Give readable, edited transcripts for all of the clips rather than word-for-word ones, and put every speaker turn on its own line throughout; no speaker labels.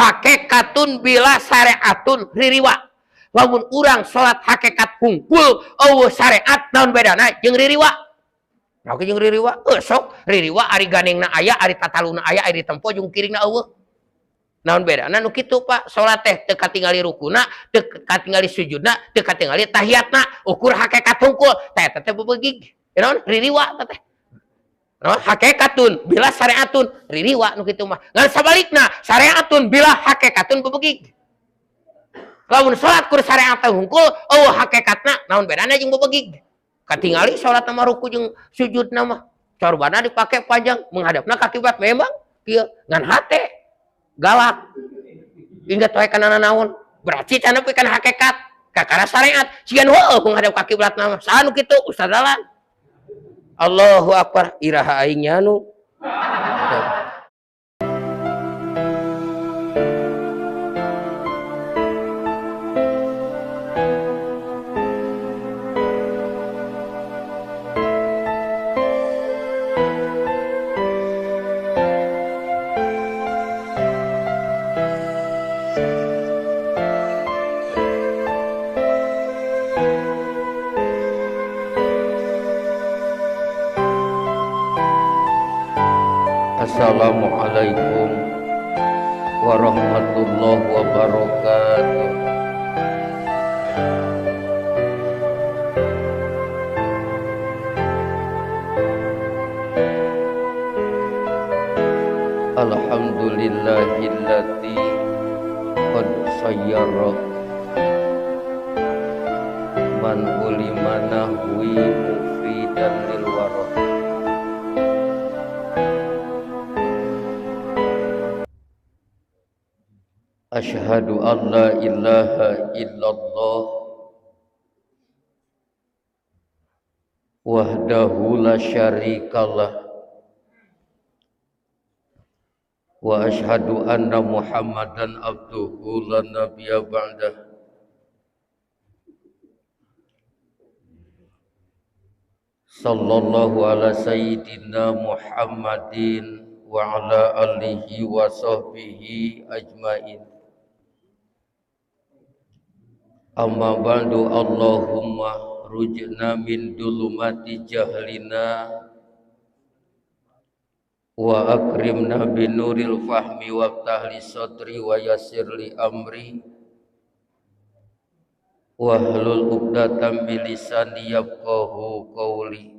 Hakikatun bila syariatun ririwa. Lamun urang salat hakikat hungkul eueuh syariat naon bedana jeung ririwa? Nah, jeung ririwa, sok ririwa ari ganengna aya, ari tataluna aya, ari tempo jeung kiringna eueuh. Naon bedana nu kitu Pak? Salat teh teu katingali rukuna, teu katingali sujudna, teu katingali tahiyatna, ukur hakikat hungkul. Teh teh bebegig. Naon ririwa teh. Naon hakikatun bila syariatun ririwa nu kitu mah. Ngan sabalikna syariatun bila hakikatun bebegig. Lamun salat kur syariat hungkul, eueuh hakikatna naon bedana jeung bebegig. Katingali salat mah ruku jeung sujudna mah. Corbana dipake panjang menghadapna ka kiblat memang kieu ngan hate galak. Ingat wae kana naon. Berarti cenah nepi kana hakikat kakara syariat sigan heueuh menghadap ka kiblat mah. Saha nu kitu Ustaz Dalan. Allahu akbar iraha aing nya nu. Assalamualaikum warahmatullahi wabarakatuh. Alhamdulillahilladzi qad sayyara man ulima nahwi mufidan lil wara. Asyhadu an la ilaha illallah wahdahu la syarikalah wa asyhadu anna Muhammadan abduhu la nabiyya ba'dah. Sallallahu ala sayyidina Muhammadin wa ala alihi wa sahbihi ajmain. Amma ba'du, Allahumma rujna min dulumati jahlina wa akrimna binuril fahmi waftah li sadri wa yassir li amri wahlul 'uqdatam min lisani yafqahu qawli.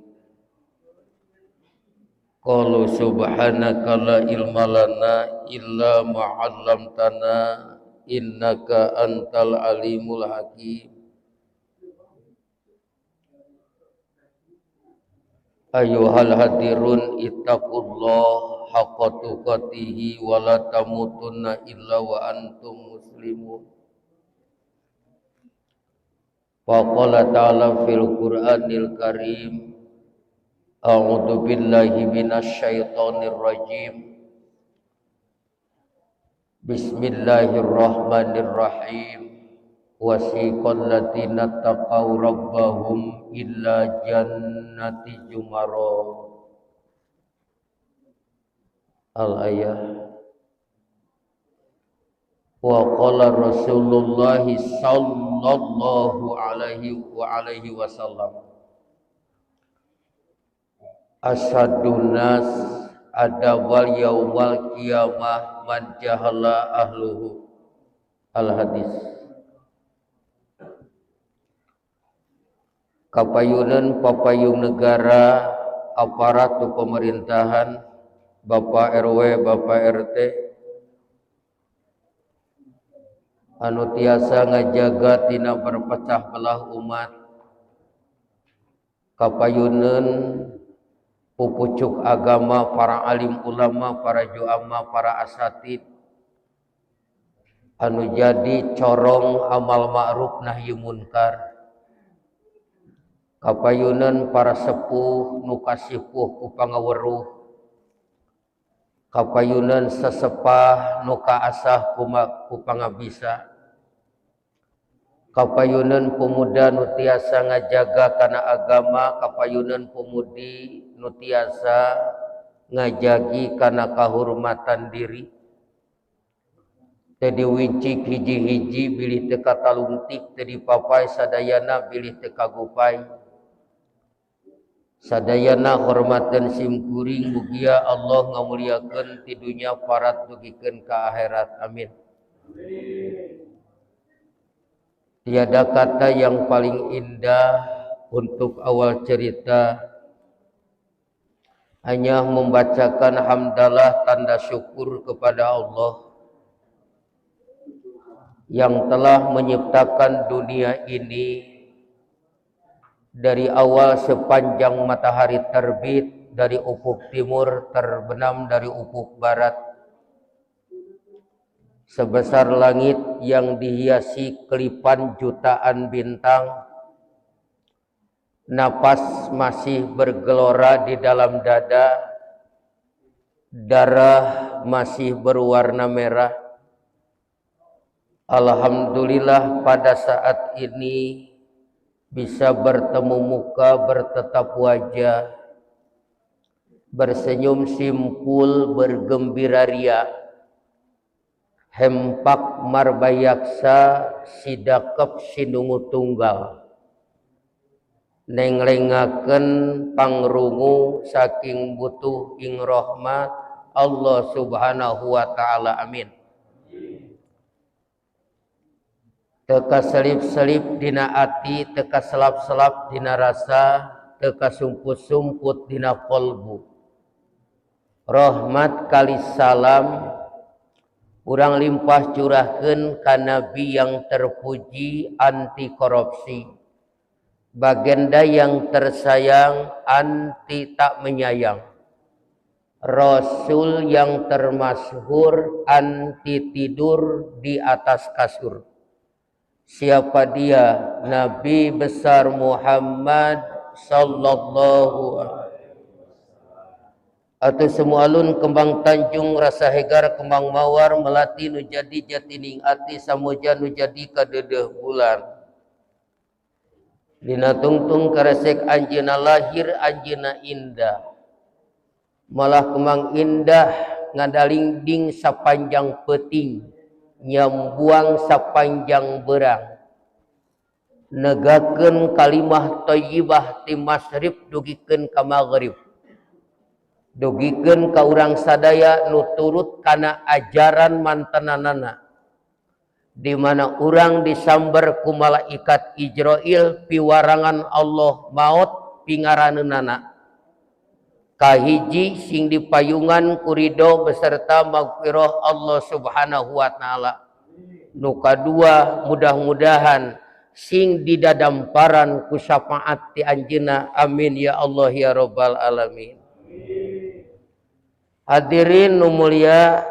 Qalu subhanaka la ilma lana illa ma 'allamtana innaka antal alimul hakim. Ayyuhal hadirun ittaqullah haqqa tuqatihi wa la tamutunna illa wa antum muslimun. Faqala ta'ala fil Qur'anil Karim, a'udzu billahi minasy syaithanir rajim. Bismillahirrahmanirrahim. Wasiqal ladzina taqaw rabbahum illa jannati jumara. Al-ayah. Wa qala Rasulullah sallallahu alaihi wa alaihi wasallam, asadun nas adawal yaumal qiyamah man jahala ahluhu. Al hadis. Kapayunan papayung negara, aparat pemerintahan, Bapak RW, Bapak RT, anu tiasa ngajaga tina berpecah belah umat. Kapayunan pupucuk agama, para alim ulama, para juama, para asatid, anu jadi corong amal ma'ruf nahi munkar. Kapayunan para sepuh nu kasipuh ku pangaweruh. Kapayunan sesepah nu kaasah ku pangabisa. Kapayunan pemuda nu tiasa ngajaga kana agama, kapayunan pemudi nu tiasa ngajagi kana kahormatan diri. Teu diwincik hiji-hiji bilih teu katalungtik, teu dipapay sadayana bilih teu kagupay. Sadayana hormateun simkuring, mugia Allah ngamuliakeun ti dunya parat dugikeun ka akhirat. Amin. Tiada kata yang paling indah untuk awal cerita, hanya membacakan hamdalah tanda syukur kepada Allah yang telah menciptakan dunia ini dari awal sepanjang matahari terbit dari ufuk timur terbenam dari ufuk barat, sebesar langit yang dihiasi kelipan jutaan bintang, napas masih bergelora di dalam dada, darah masih berwarna merah. Alhamdulillah pada saat ini bisa bertemu muka, bertetap wajah, bersenyum simpul, bergembira ria, hempak marbayaksa, sidakep sinungu tunggal, nenglengaken pangrungu saking butuh ing rahmat Allah Subhanahu wa ta'ala. Amin. Teka selip-selip dina ati, teka selap-selap dina rasa, teka sumput-sumput dina kolbu. Rahmat kali salam urang limpah curahkeun ka nabi yang terpuji anti korupsi, bagenda yang tersayang anti tak menyayang, rasul yang termasyhur anti tidur di atas kasur. Siapa dia? Nabi besar Muhammad sallallahu alaihi. Atau semua alun kembang tanjung rasa hegar kembang mawar melati nu jadi jatining ati samuja nu jadi kadedeh bulan. Dina tungtung karesek anjeuna lahir anjeuna indah. Malah kembang indah ngadalingding sapanjang peuting, nyambuang sapanjang berang, negakeun kalimah thayyibah ti masrib dugikeun ka maghrib, dugikeun ka urang sadaya nu turut kana ajaran mantenanana, di mana urang disamber ku malaikat Ijrail piwarangan Allah maot pingaraneunana. Kahiji sing dipayungan ku ridho beserta magfirah Allah Subhanahu wa ta'ala. Nu kadua mudah-mudahan sing didadamparan ku syafaat ti anjeunna. Amin ya Allah ya rabbal alamin. Hadirin nu mulia,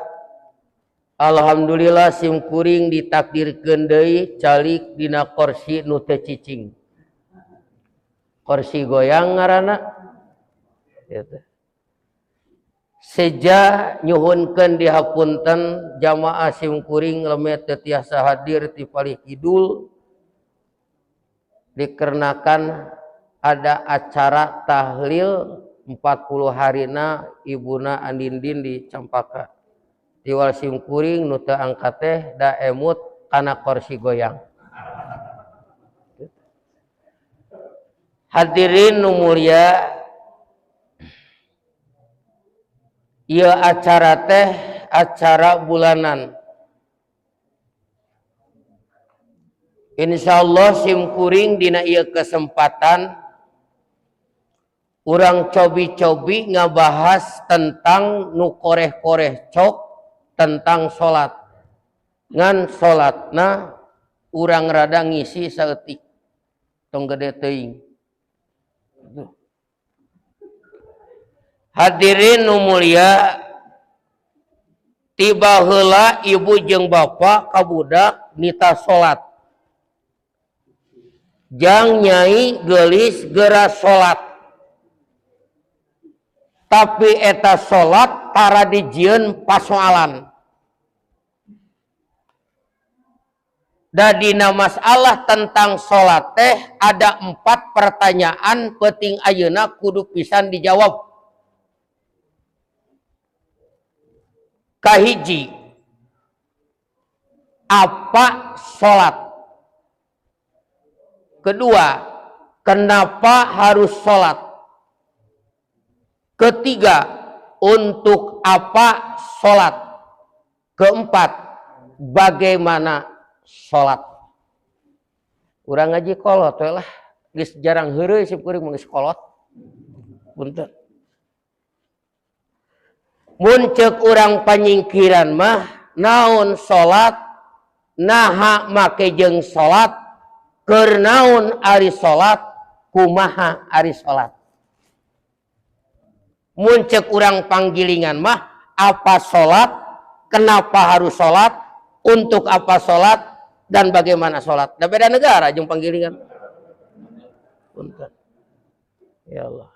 alhamdulillah sim kuring ditakdirkeun deui calik dina korsi nu teu cicing. Korsi goyang ngaranna. Gitu. Seja nyuhunkeun dihapunten jamaah sim kuring lemet teu tiasa hadir ti palih kidul dikarenakan ada acara tahlil 40 harina ibuna Andindin di Campaka. Tiwal sim kuring nu teu angkat teh da emut kana korsi goyang. Hadirin nu mulia, ieu acara teh acara bulanan. Insyaallah sim kuring dina ieu kesempatan urang cobi-cobi ngabahas tentang nu koreh-koreh cok tentang salat. Ngan salatna urang rada ngisi saeutik, tong gede teuing. Hadirin nu mulia, tiba heula ibu jeung bapa ka budak nita salat. Jang nyai geulis geura salat. Tapi eta salat tara dijieun pasoalan. Da dina masalah tentang salat teh ada 4 pertanyaan penting ayeuna kudu pisan dijawab. Kahiji, apa sholat? Kedua, kenapa harus sholat? Ketiga, untuk apa sholat? Keempat, bagaimana sholat? Urang ngaji kolot we lah, geus jarang heureuy sip kuring mah geus kolot. Punten. Mun ceuk urang panyingkiran mah naon salat, naha make jeung salat, keur naon ari salat, kumaha ari salat. Mun ceuk urang panggilingan mah apa salat, kenapa harus salat, untuk apa salat, dan bagaimana salat. Da beda negara jeung panggilingan. Punten. Ya Allah.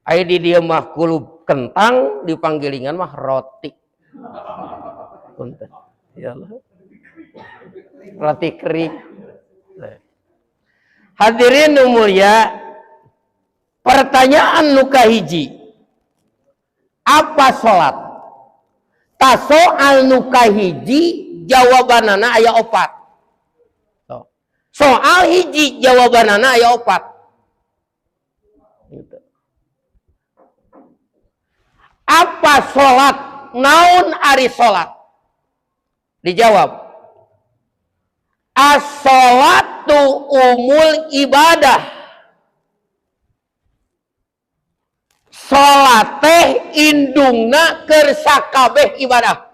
Aya di dieu mah kulub kentang, di panggilingan mah roti. Punten. Ya Allah. Roti kering. Hadirin nu mulia, pertanyaan nu kahiji, apa salat? Ta soal nu kahiji jawabanana aya opat. Soal hiji jawabanana aya opat. Gitu. Apa salat? Naon ari salat? Dijawab, as-salatu umul ibadah. Salat teh indungna keur sakabeh ibadah.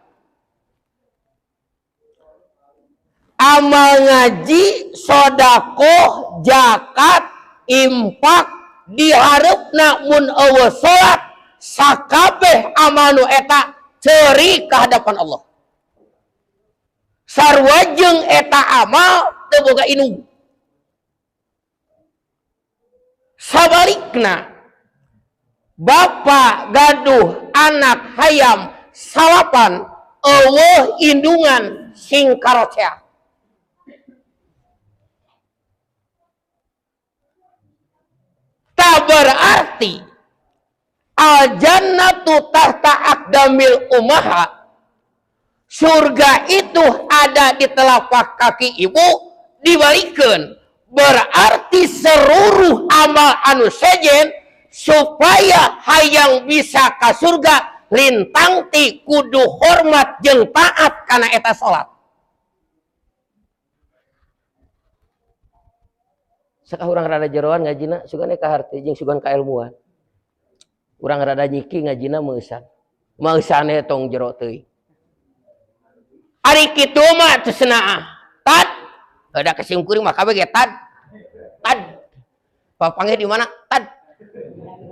Amal ngaji, sodakoh, zakat, infak diharepna mun eueuh salat sakabeh amal nu eta ceuri ka hadapan Allah. Sarua jeung eta amal teu boga indung. Sabalikna, bapak gaduh anak hayam salapan eueuh indungan sing karocea. Tak berarti al jannatu tahta aqdamil ummaha, surga itu ada di telapak kaki ibu, dibalikeun berarti seluruh amal anu sejen supaya hayang bisa ka surga lintang ti kudu hormat jeung taat kana eta salat. Sakah urang rada jeroan ngajina sugane ka harti jeung sugan kailmuan. Urang rada nyiki ngajina meusan. Meusane tong jero teuing. Ari kitu mah teu senaah. Tad ada kesim kuring mah kabeh ge tad. Tad. Papangnya di mana? Tad.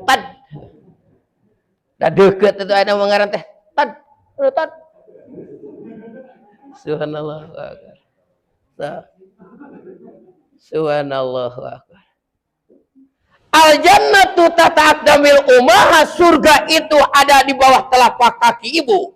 Tad. Da deukeut itu ada mangaran teh. Tad. Tad. Subhanallah. Subhanallah. Al jannatu tahta aqdamil ummaha, surga itu ada di bawah telapak kaki ibu.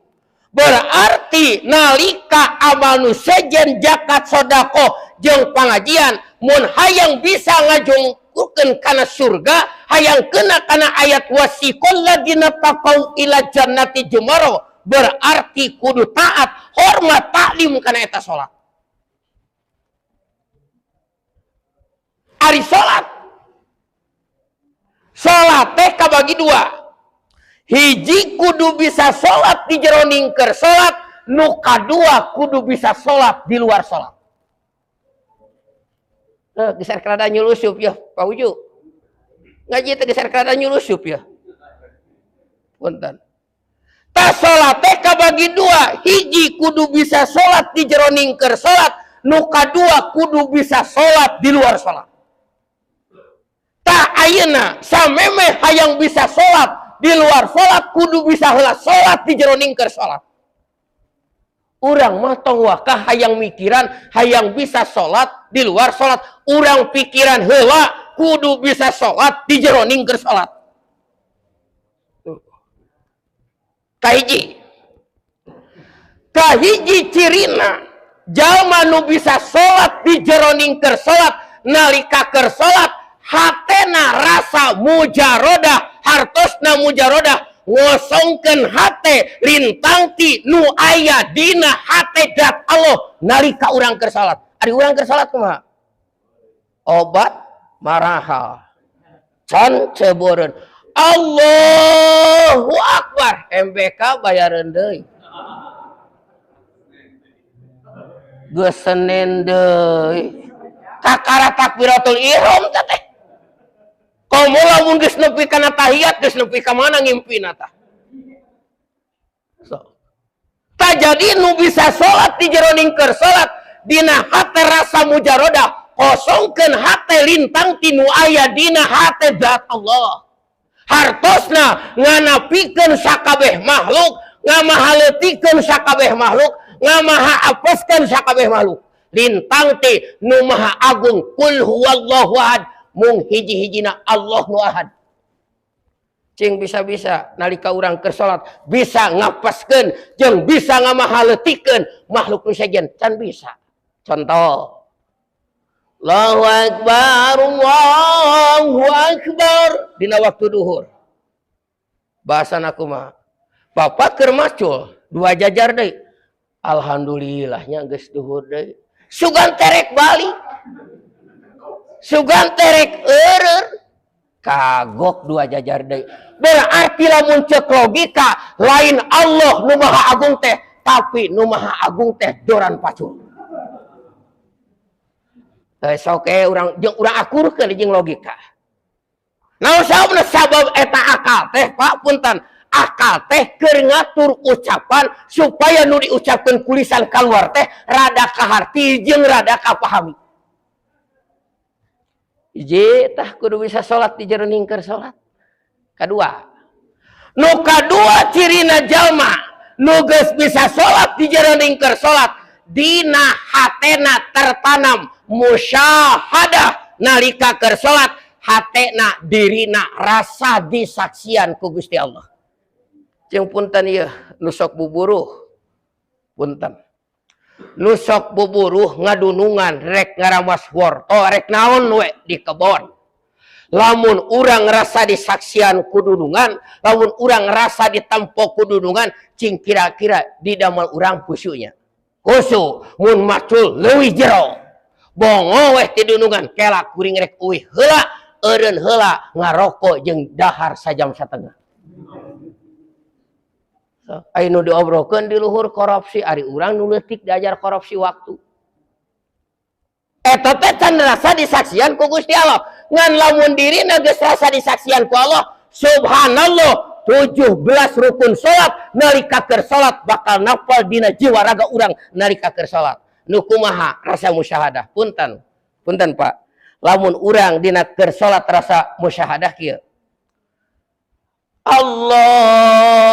Berarti nalika amal nu sejen zakat sedekah jeung pangajian mun hayang bisa ngajungkurkeun kana surga, hayang kena kana ayat wasiqal ladina taqau ila jannati jumaro, berarti kudu taat hormat taklim kana eta salat. Ari salat, salat teh kabagi dua. Hiji kudu bisa salat di jero ningker salat, nu kadua kudu bisa salat di luar salat. Geser kerada nyulusup ya, Pak Uju. Ngaji teh geser kerada nyulusup ya. Punten. Ta salat teh kabagi dua, hiji kudu bisa salat di jero ningker salat, nu kadua kudu bisa salat di luar salat. Ta ayeuna samemeh hayang bisa salat di luar salat kudu bisa heula salat di jero ningker salat. Urang mah tong wakah hayang mikiran hayang bisa salat di luar salat, urang pikiran heula kudu bisa salat di jero ningker salat. Kahiji. Kahiji cirina jalma nu bisa salat di jero ningker salat nalika keur salat hatena rasa mujarodah, hartosna mujarodah, Ngosongkeun hate lintang ti nu aya dina hate dat Allah nalika urang keur salat. Ari urang keur salat kumaha? Obat marahal. Can ceboreun. Allahu Akbar. MBK bayareun deui. Geus Senin deui. Kakara takbiratul ihram teh. Komo lamun geus nepi kana tahiyat, geus nepi ka mana ngimpina tah. So. Tah jadi nu bisa salat di jero keur salat dina hate rasa mujarodah, kosongkeun hate lintang ti nu aya dina hate zat Allah. Hartosna nganapikeun sakabeh makhluk, ngamahaleutikeun sakabeh makhluk, ngamaha apeskeun sakabeh makhluk. Lintang ti nu maha agung kul huwallahu ahad, mung hiji-hijina Allah nu ahad. Cing bisa-bisa nalika urang keur salat bisa ngapeskeun jeung bisa ngamahaleutikeun makhluk nu sejen can bisa. Contoh, Allahu Akbar, Allahu Akbar dina waktu duhur. Bahasana kumaha? Bapak keur macul dua jajar deui. Alhamdulillahnya geus duhur deui. Sugan terek balik, sugan terek eureun, kagok dua jajar deui. Berarti lamun ceuk logika lain Allah nu maha agung teh, tapi nu maha agung teh doran pacul. Sok urang jeung urang akurkeun jeung logika. Naon sababna? Sabab eta akal teh Pak punten, akal teh keur ngatur ucapan supaya nu diucapkeun ku lisan kaluar teh rada kaharti jeung rada kapahami. Hiji tah kudu bisa salat di jero keur salat. Kadua, nu kadua cirina jalma nu geus bisa salat di jero keur salat, dina hatena tertanam musyahadah nalika keur salat, hatena dirina rasa disaksian ku Gusti Allah. Jeung punten ieu nu sok buburuh, punten nu sok buburuh ngadunungan rek ngaramas wortel rek naon we di kebon. Lamun urang rasa disaksian ku dunungan, lamun urang rasa ditempo ku dunungan, cing kira-kira di damel urang khusyuknya. Khusyuk mun macul leuwih jero. Bongo weh ti dunungan kela kuring rek uih heula, eureun heula ngarokok jeung dahar sajam satengah. So, aya nu diobrolkeun di luhur korupsi, ari urang nu leutik diajar korupsi waktu. Eta teh can rasa disaksian ku Gusti Allah. Ngan lamun dirina geus rasa disaksian ku Allah, subhanallah, 17 rukun salat nalika keur salat bakal nafal dina jiwa raga urang nalika keur salat. Nu kumaha rasa musyahadah? Punten. Punten Pak. Lamun urang dina keur salat rasa musyahadah kieu. Allahu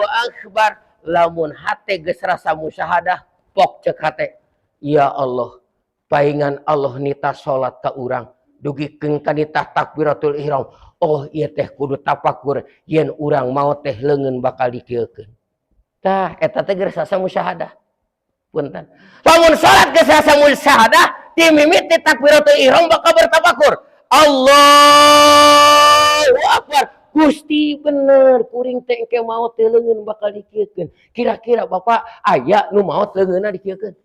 Akbar. Lamun hate geus rasa musyahadah, pok cek hate. Ya Allah, paingan Allah nita salat ka urang dugikeun ka nita takbiratul ihram. Oh ieu teh kudu tafakur yen urang maot teh leungeun bakal dikieukeun. Tah eta teh geus rasa musyahadah. Punten. Lamun salat geus rasa musyahadah, ti mimiti takbiratul ihram bakal bertafakur. Allahu Akbar. Gusti bener kuring teh engke maot teh leungeun bakal dikieukeun. Kira-kira Bapak aya nu maot leungeunna dikieukeun?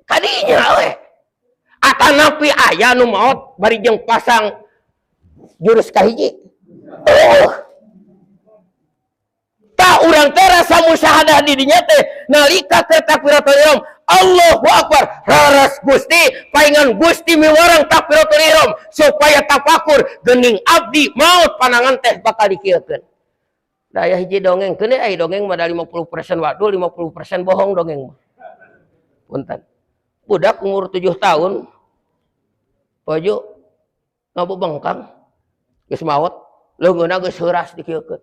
Kadinya we. Atanapi aya nu maot bari jeung pasang jurus kahiji. Oh. Tah urang teh rasa musyahadah di dinya teh nalika keur takbiratul ihram, Allahu Akbar, raras Gusti, paingan Gusti miwarang takbiratul ihram supaya tafakur geuning abdi maot panangan teh bakal dikieukeun. Da aya hiji dongeng, keun aya dongeng mah da 50% wadul, 50% bohong dongeng mah. Punten. Budak umur 7 tahun baju ngabubengkang geus maot, leungeunna geus heuras dikieukeun.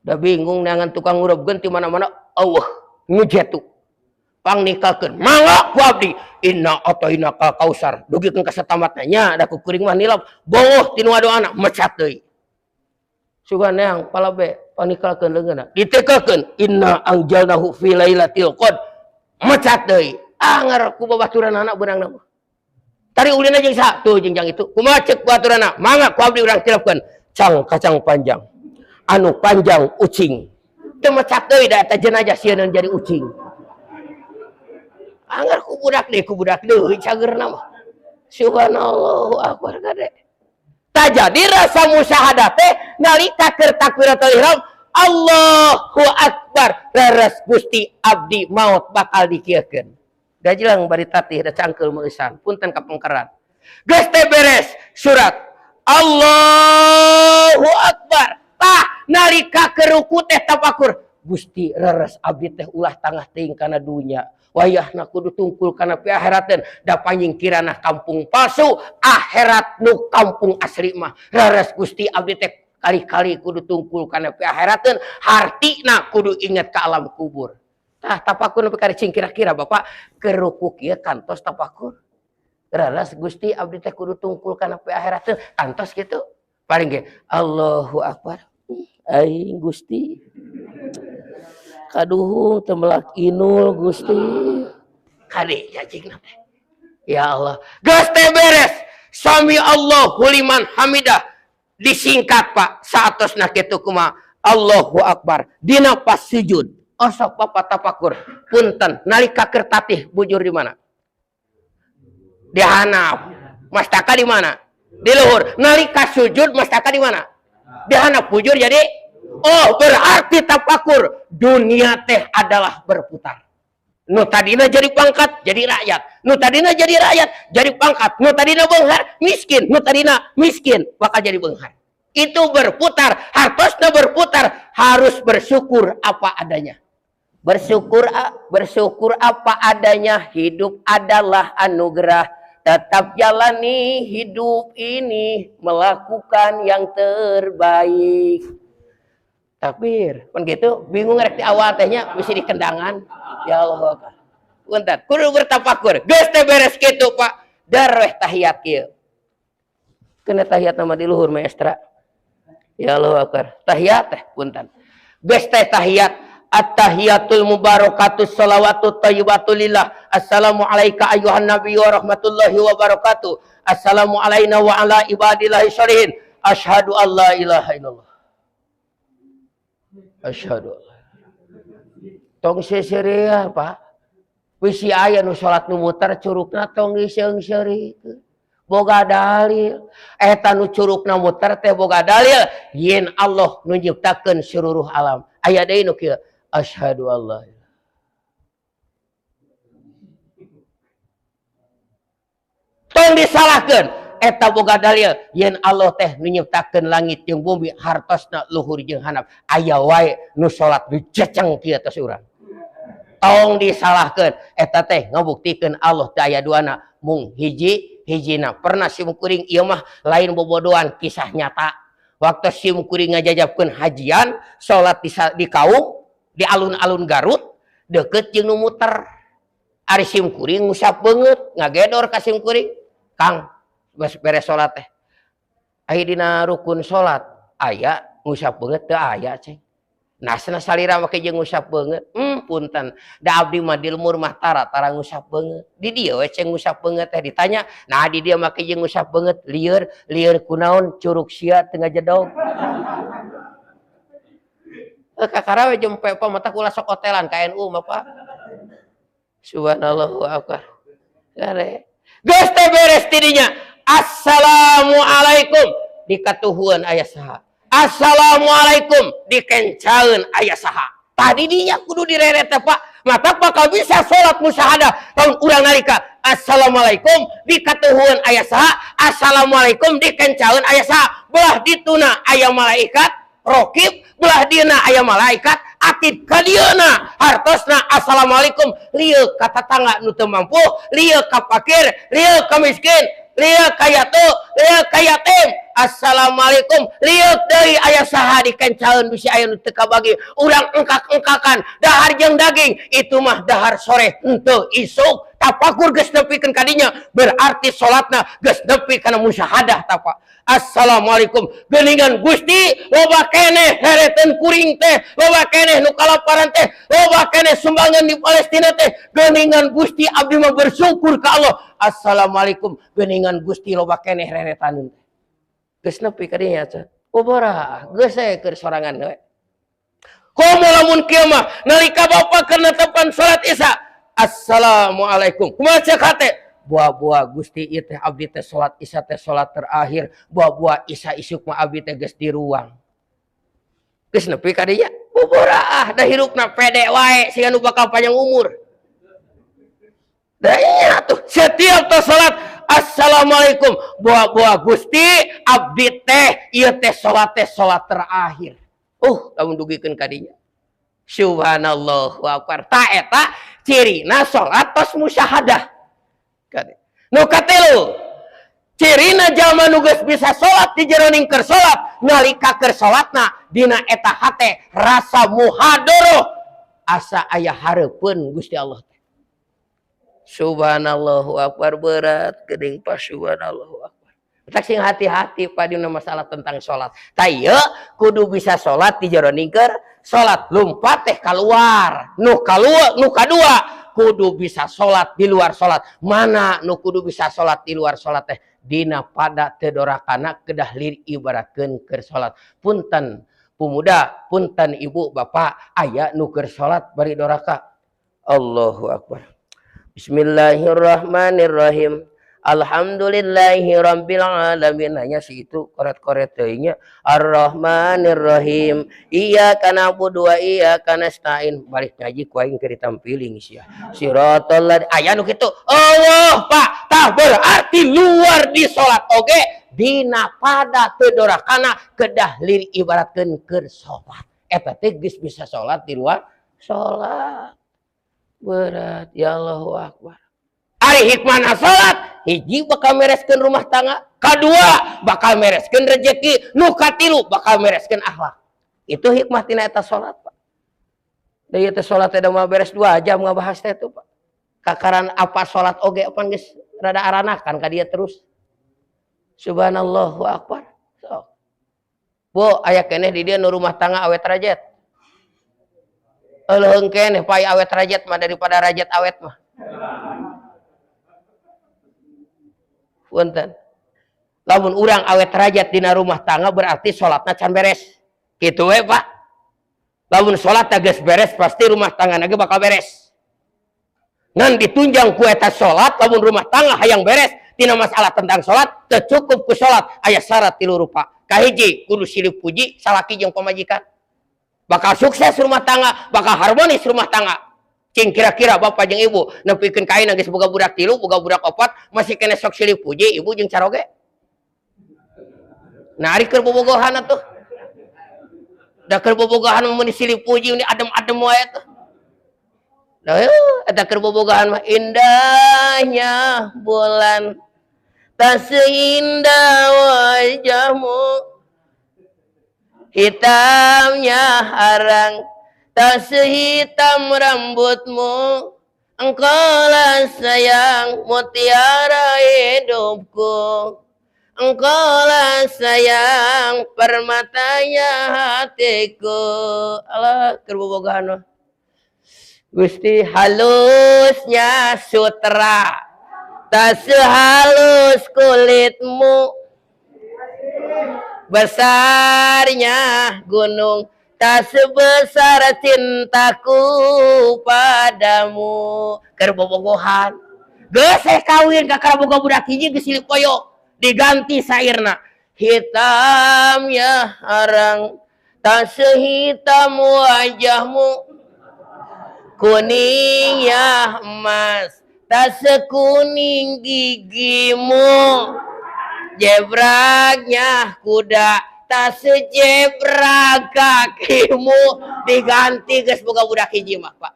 Da bingung neangan tukang ngurupkeun ti mana-mana, Allah ngujetu. Pangnikalkeun, mangga ku abdi. Inna atainaka kausar. Dugikeun ka satamatna nya da ku kuring mah nilap, bongoh ti nu adoana mecat deui. Sugan neang palabe pangnikalkeun leungeunna. Ditekekeun inna anjalnahu fi lailatul qadr. Mecat deui. Anger ku babaturanana beunangna mah. Tari ulina jeung saha? Tuh jeung jang itu. Kumaha ceuk baturana? Mangga ku abdi urang tilapkeun. Cang kacang panjang. Anu panjang ucing. Teu mecak deui da eta jenazah sieun jadi ucing. Anggar ku budak deui cagerna mah. Subhanallah akbar kade. Tak jadi rasa musyahadah teh nalika keur takbiratul ihram Allahu akbar leres Gusti abdi maut bakal dikieukeun. Da jelang bari tatih da cangkeul meueusan punten ka pengkeran. Geus teh beres surat Allahu akbar. Tah nalika keur ruku teh tafakur Gusti leres abdi teh ulah tangah teuing kana dunya. Wayahna kudu tungkul kana pi akhirateun da panyingkirana kampung palsu akhirat nu kampung asli mah. Leres Gusti abdi teh kali-kali kudu tungkul kana pi akhirateun hartina kudu inget ka alam kubur. Tah tafakur nepi ka cing kira-kira Bapak keur ruku kieu kantos tafakur. Leres Gusti abdi teh kudu tungkul kana pi akhirateun kantos kitu. Paling ge Allahu akbar. Aing Gusti kaduhung teu melak inul Gusti. Kade cacingna teh. Ya Allah. Geus teh beres. Sami Allahu liman hamidah. Disingkat Pak, saatosna kitu kumaha? Allahu akbar. Dina pas sujud. Osok Bapak tafakur. Punten nalika keur tatih bujur di mana? Di handap. Mastaka di mana? Di luhur. Nalika sujud mastaka di mana? Di handap bujur jadi oh berarti tafakur dunia teh adalah berputar. Nu tadina jadi pangkat jadi rakyat. Nu tadina jadi rakyat jadi pangkat. Nu tadina beunghar miskin. Nu tadina miskin bakal jadi beunghar. Itu berputar, hartosna berputar, harus bersyukur apa adanya. Bersyukur, bersyukur apa adanya, hidup adalah anugerah. Tetap jalani hidup ini, melakukan yang terbaik. Takbir, kan gitu, bingung rek di awal tehnya bisa dikendangan. Ya Allah. Punten, kudu bertafakur. Geus teh beres kitu, Pak. Darweh tahiyat kieu. Kena tahiyat nama di luhur maestra. Ya Allah akbar. Tahiyat teh punten. Geus teh tahiyat. At-tahiyatul mubarakatus salawatut thayyibatu lillah. Assalamu alayka ayuhan nabiyyu wa rahmatullahi wa barakatuh. Assalamu alayna wa ala ibadillahi sholihin. Asyhadu an la ilaha illallah. Asyhadu an. Tong seseureah, Pak. Bisi aya nu salat nu muter curugna tong diseung-seurikeun. Boga dalil. Eta nu curugna muter teh boga dalil yen Allah nu nyiptakeun seluruh alam. Aya deui nu kieu. Asyhadu alla ilaha. Tong disalahkeun. Eta boga dalil yen Allah teh nu nyiptakeun langit jeung bumi hartosna luhur jeung handap. Aya wae nu salat nu ceceng kieu tos urang. Tong disalahkeun. Eta teh ngabuktikeun Allah teh aya duana mung hiji hijina. Pernah sim kuring ieu mah lain bobodoan kisah nyata. Waktu sim kuring ngajajabkeun hajian salat di kaum di alun-alun Garut deket jeung nu muter. Ari sim kuring ngusap beungeut ngagedor ka sim kuring. Kang beres salat teh. Aya dina rukun salat aya ngusap beungeut teu aya ceng. Nasna salira make jeung ngusap beungeut. Punten. Da abdi mah di lemur mah tara tara ngusap beungeut. Di dieu we ceng ngusap beungeut teh ditanya, nah di dieu make jeung ngusap beungeut lieur lieur kunaon curug sia teu ngajedog. Kakara we jempe pa mata kula sok hotelan ka NU mah Pak. Subhanallah wa akbar. Kare. Geus teh beres tidinya. Assalamualaikum dikatuhuan aya saha. Assalamualaikum dikencaeun aya saha. Tadi dinya kudu direret teh Pak. Mata bakal bisa salat musyahadah tahun urang nalika assalamualaikum dikatuhuan aya saha, assalamualaikum dikencaeun aya saha. Belah dituna aya malaikat rokib, belah dieuna aya malaikat atid ka dieuna. Hartosna assalamualaikum lieu ka tatangga nu teu mampu, lieu ka fakir, lieu ka miskin, lieu ka yatu, lieu ka yatim. Assalamualaikum liuk deui aya saha dikencaeun bisi aya nu teu kabagi urang engkak-engkakan dahar jeung daging itu mah dahar sore henteu isuk tapakur geus nepikeun ka dinya berarti salatna geus nepi kana musyahadah tapa. Assalamualaikum geuningan Gusti loba keneh hereteun kuring teh loba keneh nu kalaparan teh loba keneh sumbangan di Palestina teh geuningan Gusti abdi mah bersyukur ka Allah. Assalamualaikum geuningan Gusti loba keneh heretan teh geus nepi ka dinya teh ubara geus keur sorangan we. Komo lamun kieu mah nalika bapak keur netepan salat Isya assalamualaikum kumaha ceuk hate buah-buah Gusti ieu teh abdi teh salat Isya teh salat terakhir buah-buah Isya isuk mah abdi teh geus di ruang geus nepi ka dinya buburaah da hirupna pede wae siga nu bakal panjang umur. Da iya tuh setiap teh salat assalamualaikum buah-buah Gusti abdi teh ieu teh salat terakhir. Lamun dugikeun ka dinya subhanallah wa akbar ta eta cirina salat tos musyahadah. Nu katilu cirina jalma nu geus bisa salat di jeroning keur salat nalika keur salatna dina eta hate rasa muhadoroh asa aya hareupeun Gusti Allah teh. Subhanallahu akbar berat geuning pas subhanallahu akbar. Tak sing hati-hati pak dina masalah tentang salat. Ta ieu kudu bisa salat di jeroning keur salat lumpat teh keluar. Nu kaluar nu kadua kudu bisa salat di luar salat. Mana nu kudu bisa salat di luar salat teh dina pada teu dorakana kedah lir ibaratkeun keur salat. Punten pemuda, punten ibu bapak aya nu keur salat bari doraka. Allahu akbar. Bismillahirrahmanirrahim. Alhamdulillahi rabbil alamin. Hanya si itu koret-koret teuing nya. Arrahmanirrahim. Iyyaka na'budu wa iyyaka nasta'in. Balik ngaji ku aing keur ditampiling sia. Siratal ladzi aya nu kitu. Allah Pak, tah berarti luar di salat oge dina pada teu dorakana kedah lir ibaratkeun keur salat. Eta teh geus bisa salat di luar salat. Berat ya Allahu akbar. Ari hikmahna salat hiji bakal mereskeun rumah tangga, kadua bakal mereskeun rezeki, nu katilu bakal mereskeun akhlak. Itu hikmah tina eta salat, Pak. Da ieu teh salat teh mah beres 2 jam ngabahas teh tuh, Pak. Kakaran apa salat oge pan geus rada aranakan ka dieu terus. Subhanallahu akbar. Sok. Bu, aya keneh di dieu nu rumah tangga awet rajet. Leuheung keneh pae awet rajet mah daripada rajet awet mah. Punten. Lamun urang awet rajat dina rumah tangga berarti salatna can beres. Kitu we, Pak. Lamun salat geus beres pasti rumah tangga ge bakal beres. Ngan ditunjang ku eta salat lamun rumah tangga hayang beres tina masalah tentang salat teu cukup ku salat aya syarat tilu rupa. Kahiji kudu silih puji salaki jeung pamajikan. Bakal sukses rumah tangga, bakal harmonis rumah tangga. Cing kira-kira bapak jeung ibu nepikeun ka ayeuna geus boga budak tilu, boga budak opat, masih kene sok silih puji ibu jeung caroge. Nah ari keur bobogohan atuh. Da keur bobogohan mah mun silih puji ini adem-adem wae tuh. Da eta keur bobogohan mah indahnya bulan tak seindah wajahmu, hitamnya arang tak sehitam rambutmu, engkaulah sayang mutiara hidupku, engkaulah sayang permatanya hatiku. Allah keur bobogohan mah. Gusti halusnya sutra tak sehalus kulitmu, besarnya gunung tak sebesar cintaku padamu. Keur bobogohan geus kawin ka boga budak hiji geus silih poyo diganti sairna hitamnya arang tak sehitam wajahmu, kuningnya emas tak sekuning gigimu, jebraknya kuda tak sejebrak kakimu. Diganti geus boga budak hiji mah, Pak.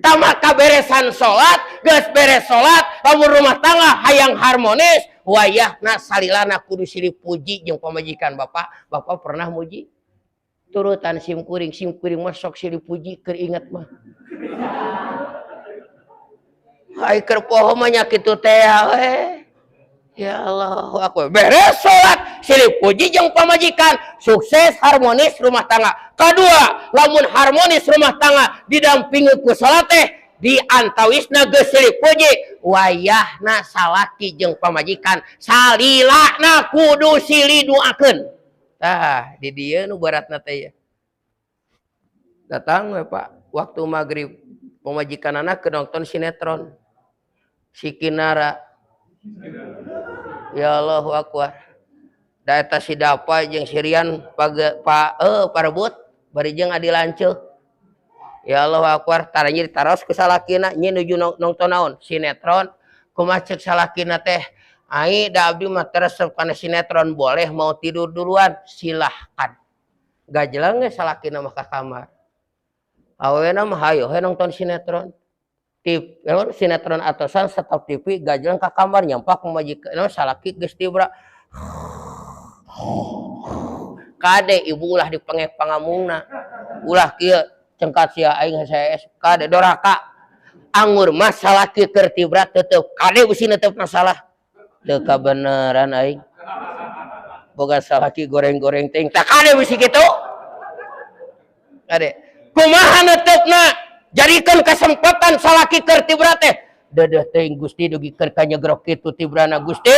Tamak kaberesan salat, geus beres salat, lamun rumah tangga hayang harmonis, Wayahna salilana kudu silih puji jeung pamajikan bapak. Bapak pernah muji? Turutan sim kuring, sim kuring mah sok silih puji keur inget mah. Ai keur poho mah nya kitu teh we. Ya Allah, aku beres salat silih puji jeung pamajikan, sukses harmonis rumah tangga. Kedua, lamun harmonis rumah tangga didampingi ku salat teh di antawisna geus silih puji, wayahna salaki jeung pamajikan salilana kudu silih doakeun. Tah, di dieu nu beratna teh ya. Datang we Pak, waktu maghrib pamajikanana keur nonton sinetron. Si Kinara. Ya Allahu Akbar. Da eta si Dapa jeung si Rian parebut bari jeung adi lanceuk. Ya Allahu Akbar, taranya ditaros ku salakina nyi nuju nonton naon? Sinetron. Kumaha ceuk salakina teh? Ai da abdi mah teu resep kana sinetron, boleh mau tidur duluan, silahkan. Gajleng ge salakina mah ka kamar. Awena mah hayo we nonton sinetron. Tip, sinetron atosan stop TV gajleng ka kamar nyampak pamajikan salaki geus tibra. Kade ibu ulah dipengek pangamungna. Ulah kieu cengkat sia aing hese kade doraka. Angur mah salaki keur tibra tetep kade bisi netep masalah. Teu kabeneran aing. Boga salaki goreng-goreng teuing tah kade bisi kitu. Kade kumaha netepna? Jadikan kesempatan salaki keur tibra teh. Dedeh teuing Gusti dugikeun ka nyegrok kitu tibrana Gusti.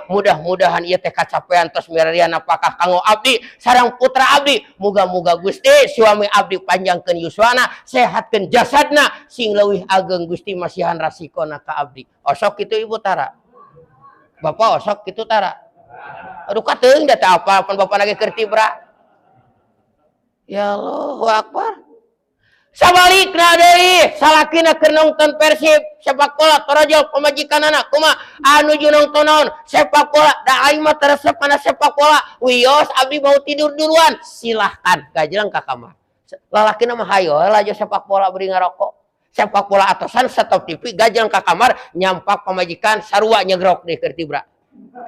Mudah-mudahan ieu teh kacapean tos mirarian apakah kanggo abdi sareng putra abdi. Muga-muga Gusti suami abdi panjangkeun yuswana, sehatkeun jasadna, sing leuwih ageng Gusti masihan rasikona ka abdi. Osok kitu ibu tara. Bapak osok kitu tara. Aduh kateuing da teh apa pan bapak lagi keur tibra. Ya Allahu Akbar. Sabalikna deui salakina keur nonton Persib sepak bola torojol pamajikanana kumaha anu nuju nonton naon sepak bola da aing mah teu resep kana sepak bola wios abdi mau tidur duluan silahkan gajleng ka kamar. Lalakina mah hayo laju sepak bola bari ngarokok sepak bola atosan stop TV gajleng ka kamar nyampak pamajikan sarua nyegrok deui keur tibra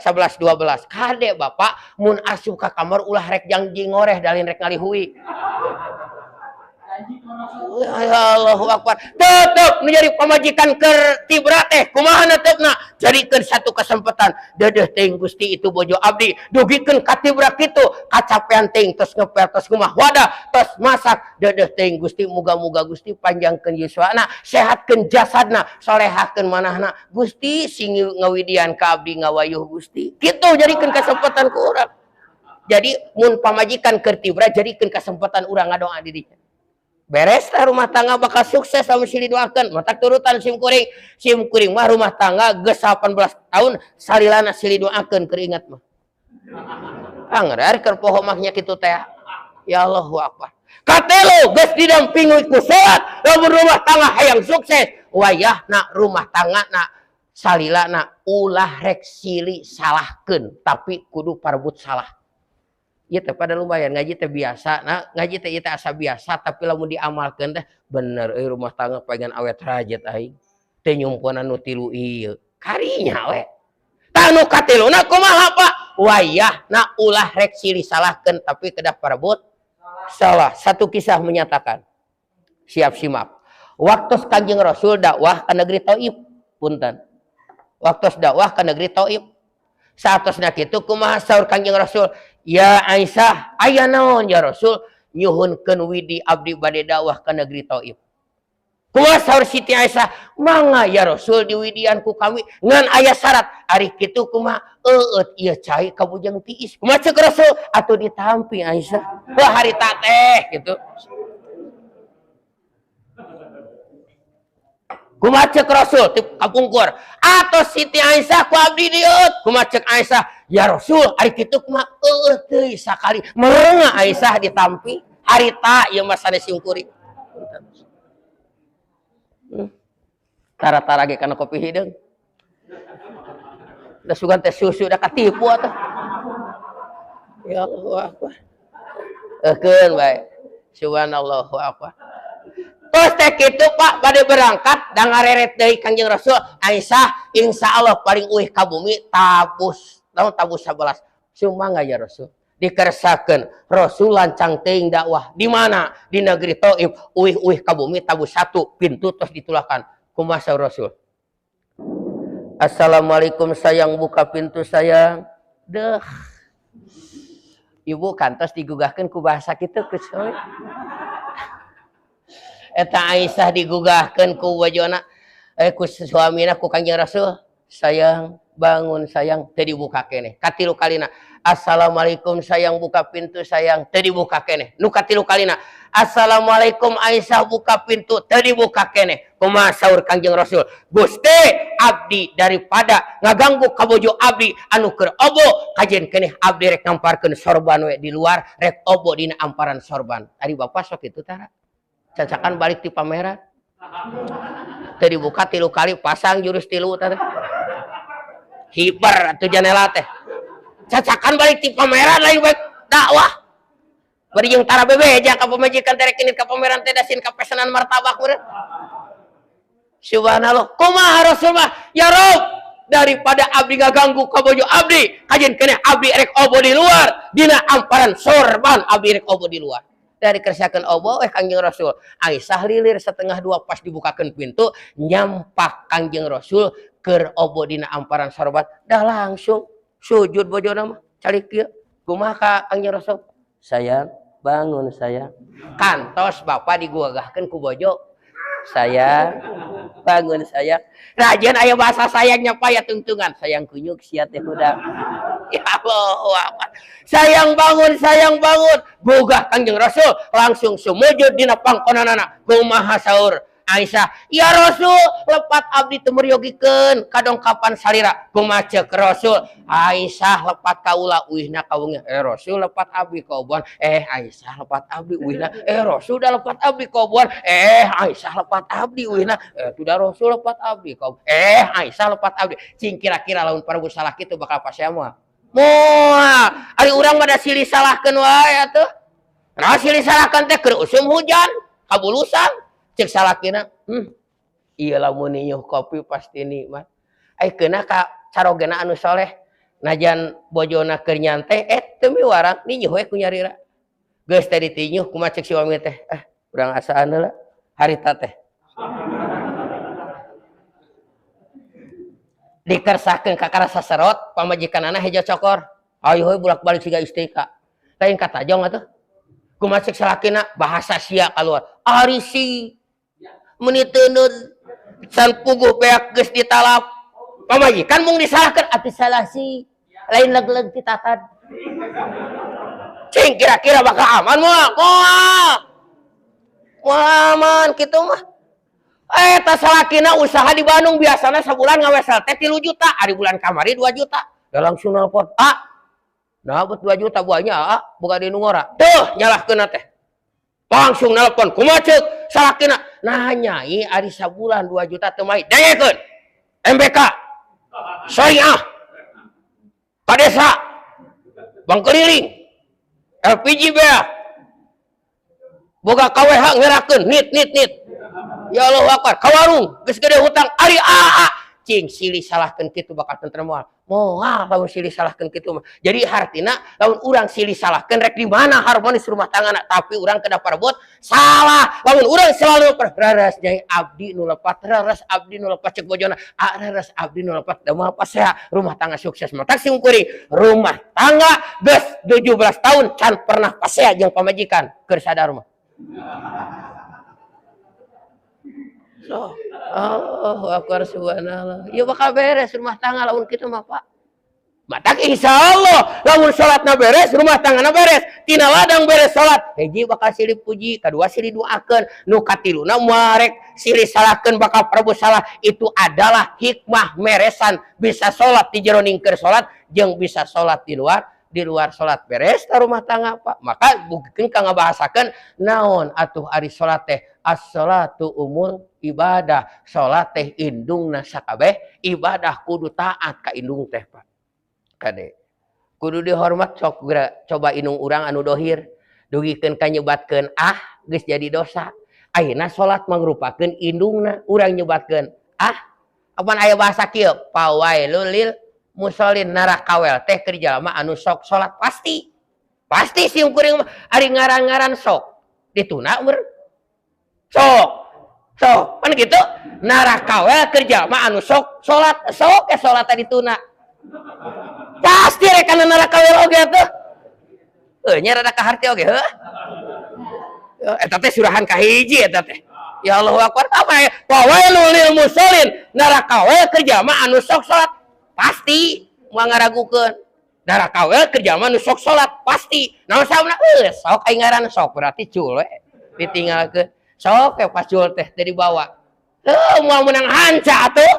11 12 kade bapak mun asup ka kamar ulah rek jangji ngoreh dalin rek ngalihui. Ya Allahu Akbar. Tetep nu jadi pamajikan keur tibra teh kumaha netepna? Jadikeun satu kesempatan. Dedeh teuing Gusti itu bojo abdi dugikeun ka tibra kitu kacapean teuing tos ngepel tos kumaha wadah tos masak. Dedeh teuing Gusti muga-muga Gusti panjangkeun yuswana, sehatkeun jasadna, solehahkeun manahna. Gusti sing ngawidian ka abdi ngawayuh Gusti. Kitu jadikeun kesempatan ku urang. Jadi mun pamajikan keur tibra jadikeun kesempatan urang ngadoa di dinya. Beres lah rumah tangga bakal sukses sama silih doakeun. Matak turutan sim kuring. Sim kuring mah rumah tangga geus 18 tahun salilana silih doakeun keur ingat mah. Angger keur poho mah nya kitu teh. Ya Allahu Akbar. Katelu geus didampingi ku salat, lamun rumah tangga hayang sukses, wayahna rumah tangga na salilana ulah rek silih salahkeun, tapi kudu parebut salah. Ieu teh pada lumayan ngaji teh biasa, nah ngaji teh ieu teh asa biasa tapi lamun diamalkeun teh bener euy rumah tangga pengen awet rajat aing. Teu nyumponan nu tilu ieu. Karinya we. Tah nu katiluna kumaha Pak? Wayahna ulah rek silih salahkeun tapi kedah parebut salah. Satu kisah menyatakan. Siap simak. Waktu Kanjeng Rasul dakwah ke negeri Taif, punten. Waktu dakwah ke negeri Taif. Saatosna kitu kumaha saur Kanjeng Rasul? Ya Aisyah, aya naon ya Rasul? Nyuhunkeun widi abdi bade dakwah ke negeri Taif. Kumaha saur Siti Aisyah? Mangga ya Rasul diwidian ku kami ngan aya syarat. Ari kitu kumaha? Eueut ieu cai ka bujang tiis. Kumaha ceuk Rasul? Atuh ditampi Aisyah. Wah harita teh kitu. Kumaha ceuk Rasul ti kapungkur? Atau Siti Aisyah ku abdi dieu. Kumaha ceuk Aisyah? Ya Rasul, ari kitu kumaha? Eueuh teuing sakali merenga Aisyah ditampi. Harita ieu mah sanes simkuring. Tara-tara ge kana kopi hideung. Da sugan teh susu da katipu atuh. Ya Allahu Akbar. Eukeun bae. Subhanallahu akbar. Terus teh kitu Pak bade berangkat da ngareret deui Kangjeng Rasul Aisyah insya Allah paling uih ka bumi tabus naon tabus 11 sumangga ya Rasul dikersakeun Rasul lancang teuing dakwah di mana di negeri Taif uih-uih ka bumi tabus 1 pintu terus ditulakan kumaha saur Rasul. Assalamualaikum sayang buka pintu sayang deh ibu kantos digugahkeun ku bahasa kitu ku suami. Eta Aisyah digugahkeun ku bojona ku suamina ku Kangjeng Rasul sayang bangun sayang teu dibuka keneh katilu kalina assalamualaikum sayang buka pintu sayang teu dibuka keneh nu katilu kalina assalamualaikum Aisyah buka pintu teu dibuka keneh kumaha saur Kangjeng Rasul Gusti abdi daripada ngaganggu ka bojo abdi anu keur obo kajen keneh abdi rek ngamparkeun sorban we di luar rek obo dina amparan sorban ari bapak sok kitu tara cacakan balik ti pameran teu dibuka 3 kali pasang jurus 3 teh hiper atuh janela teh cacakan balik ti pameran lain baik dakwah bari jeung tara bebeja ka pamajikan teh rek ka pameran teh dasin ka pesanan martabak meureun subhanallah kumaha Rasul mah ya Rob daripada abdi ngaganggu ka bojo abdi kajen keneh abdi rek obo di luar dina amparan sorban abdi rek obo di luar dari kersakeun obo Kangjeng Rasul Aisyah lilir 1:30 pas dibukakeun pintu nyampak Kangjeng Rasul keur obo dina amparan sorban dah langsung sujud bojona mah calik kieu kumaha ka Kangjeng Rasul sayang bangun sayang kantos bapak digugahkeun ku bojo sayang bangun sayang rajin aya bahasa sayangnya paya tungtungan sayang kunyuk sia teh budak ya Allah sayang bangun gugah Kangjeng Rasul langsung sumujud dina pangkonanana kumaha saur Aisyah ya Rasul lepat abdi teu meryogikeun kadongkapan salira kumaha ceuk Rasul Aisyah lepat kaula uihna kawengi Rasul lepat abdi kaoboan Aisyah lepat abdi uihna Rasul da lepat abdi kaoboan Aisyah lepat abdi uihna tuh Rasul lepat abdi kaoboan Aisyah lepat abdi cing kira-kira lamun prabu salah kitu bakal pasea moal moal ari urang mah da silih salahkeun wae atuh nah silih salahkeun teh keur usum hujan kabulusan cek salakina ieu lamun ninyuh kopi pasti nikmat ai keuna ka carogena anu soleh najan bojona keur nyantai teu miwarang ninyuh we ku nyarira geus teh ditinyuh kumaha cek suami teh urang asaan heula harita teh dikersakeun ka karasa serot pamajikanana hejo cokor ayo we bolak-balik siga istrika lain katajong atuh kumaha cek salakina bahasa sia kaluar ari si meni teuneud san puguh beak geus ditalap pamajikan mung disalahkeun atuh salah si lain leg-leg ti tatad cing kira-kira bakal aman moal moal moal aman kitu mah eta salakina usaha di Bandung biasana sabulan ngawesel teh 3 juta ari bulan kamari 2 juta da langsung nelpon ah nah buat 2 juta buahnya ah boga di nu ngora tuh nyalahkeunna teh langsung nelpon kumaha ceuk salakina nah nyai ari sabulan 2 juta teu mai dengekeun MBK Syariah ka desa Bang keliling LPG beak boga KWH ngerakeun nit nit nit ya Allah akbar ka warung geus gede hutang ari aa cing silih salahkeun kitu bakal tentrem moal moal lamun silih salahkeun kitu mah jadi hartina lamun urang silih salahkeun rek di mana harmonis rumah tangga tapi urang kedah parebut salah lamun urang selalu raras nyai abdi nu lepat raras abdi nu lepat cek bojona raras abdi nu lepat da moal pasea rumah tangga sukses mah tak simkuring rumah tangga geus 17 tahun can pernah pasea jeung pamajikan keur sadar mah so, oh, akbar subhanallah. Ya bakal beres rumah tangga lamun kitu mah Pak. Matak insyaallah lamun salatna beres, rumah tanggana beres, tina ladang beres salat, hiji bakal silih puji, kadua silih doakeun, nu katiluna moal rek silih salahkeun bakal prabu salah. Itu adalah hikmah meresan bisa salat di jero ningker salat jeung bisa salat di luar salat beres ta rumah tangga Pak. Maka mungkin ka ngabahasakeun naon atuh ari salat teh as-salatu umul ibadah, salat teh indungna sakabeh ibadah kudu taat ka indung teh Pak. Kade kudu dihormat sok geura coba indung urang anu dohir dugikeun ka nyebatkeun ah geus jadi dosa. Ayeuna salat mangrupakeun indungna urang nyebatkeun. Ah, apan aya bahasa kieu? Fawailul lil musallin, neraka wel teh keur jalma anu sok salat pasti. Pasti sim kuring mah ari ngaran-ngaran sok dituna ber. Sok. Sok, kan gitu. Neraka wel keur jalma anu sok salat, sok ke salat dituna. Pasti rek kana neraka wel oge atuh. Heuh nya rada kaharti oge heuh. Eta teh surahan kahiji eta teh. Ya Allahu akbar, apa ya? Fawailul lil musallin, neraka we keur jalma anu sok salat. Pasti moal ngaragukeun. Neraka we keur jalma anu sok salat, pasti. Naon sababna? Heuh, sok aing ngaran sok berarti cul we ditinggalkeun. Sok we pas cul teh teu dibawa. Heuh, moal meunang hanca atuh.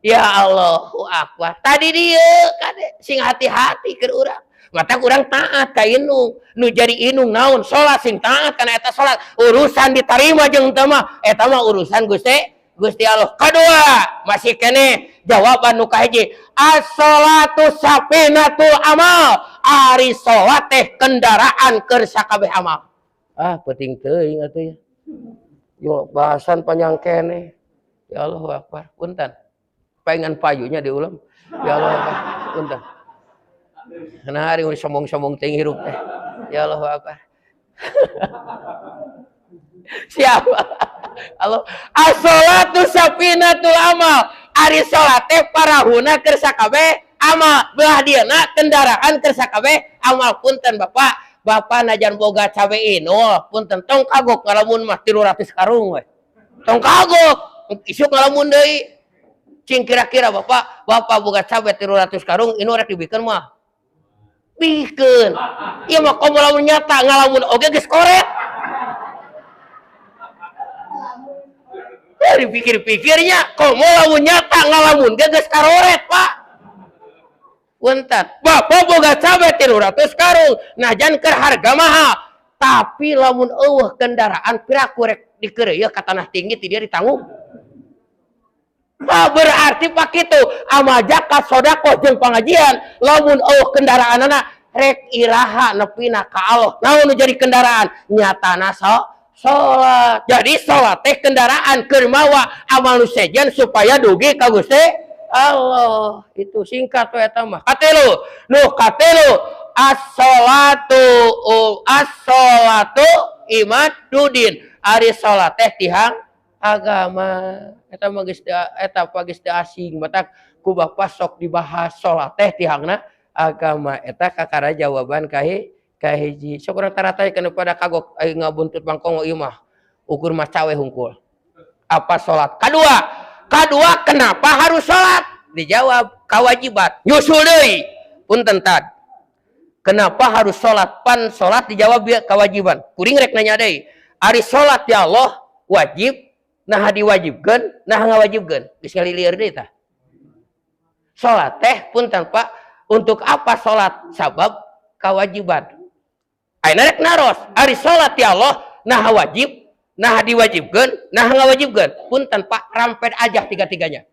Ya Allahu akbar. Tadi dieu kade sing hati-hati keur urang. Mata kurang taat ka indung. Nu jadi indung naon? Salat sing taat kana eta salat. Urusan diterima jeung teu mah eta mah urusan Gusti Gusti Allah. Kadua, masih kene jawaban nu kahiji. As-salatu safinatul amal. Ari salat teh kendaraan keur sakabeh amal. Ah, penting teuing atuh ya. Yo bahasan panjang kene. Ya Allahu akbar. Punten. Paingan payunya diulam. Ya Allah akbar. Punten. Nah, hari sombong-sombong teuing hirup teh. Ya Allah akbar. Siapa? Allah. As-salatu safinatul amal. Ari salat teh parahuna keur sakabeh amal. Belah dieuna kendaraan keur sakabeh amal. Punten Bapak. Bapak najan boga cabe inul, punten tong kagok ngalamun mah 300 karung we. Tong kagok, isuk ngalamun deui. Cing kira-kira Bapak, Bapak boga cabe 300 karung, ini rek dibikeun mah. Bikeun. Ieu mah komo lamun nyata ngalamun oge geus koret. Ya dipikir-pikirnya, komo lamun nyata ngalamun ge geus karoret, Pak. Punten. Bapak boga cabe 300 karung, najan keur harga mahal. Tapi lamun eueuh kendaraan piraku rek dikeureuy ka tanah tinggi ti dia ditanggung. Nah, berarti pak itu amal zakat sedekah jeung pengajian lamun eueuh kendaraanana rek iraha nepina ka Allah. Naon nu jadi kendaraan? Nyatana salat. Jadi salat teh kendaraan keur mawa amal nu sejen supaya dugi ka Gusti Allah. Itu singkat we eta mah. Katilu, nu katilu as-salatu as-salatu imadudin. Ari salat teh tihang agama. Eta mah geus eta apa geus teu asing matak ku bapak sok dibahas salat teh tihangna agama. Eta kakara jawaban kahiji. Sok urang taratay kana pada kagok aing ngabuntut bangkong ieu mah ukur mah cawe hungkul. Apa salat? Kadua, kadua kenapa harus salat? Dijawab kewajiban. Nyusul deui. Punten tad. Kenapa harus salat? Pan salat dijawab ya kewajiban. Kuring rek nanya deui. Ari salat ya Allah wajib, nah diwajibkeun, nah ngawajibkeun. Geus ngalilieur deui tah. Salat teh punten Pak, untuk apa salat? Sabab kewajiban. Ayeuna rek naros, ari salat ya Allah nah wajib, nah diwajibkeun, nah ngawajibkeun. Punten Pak, rampet aja tiga-tiganya.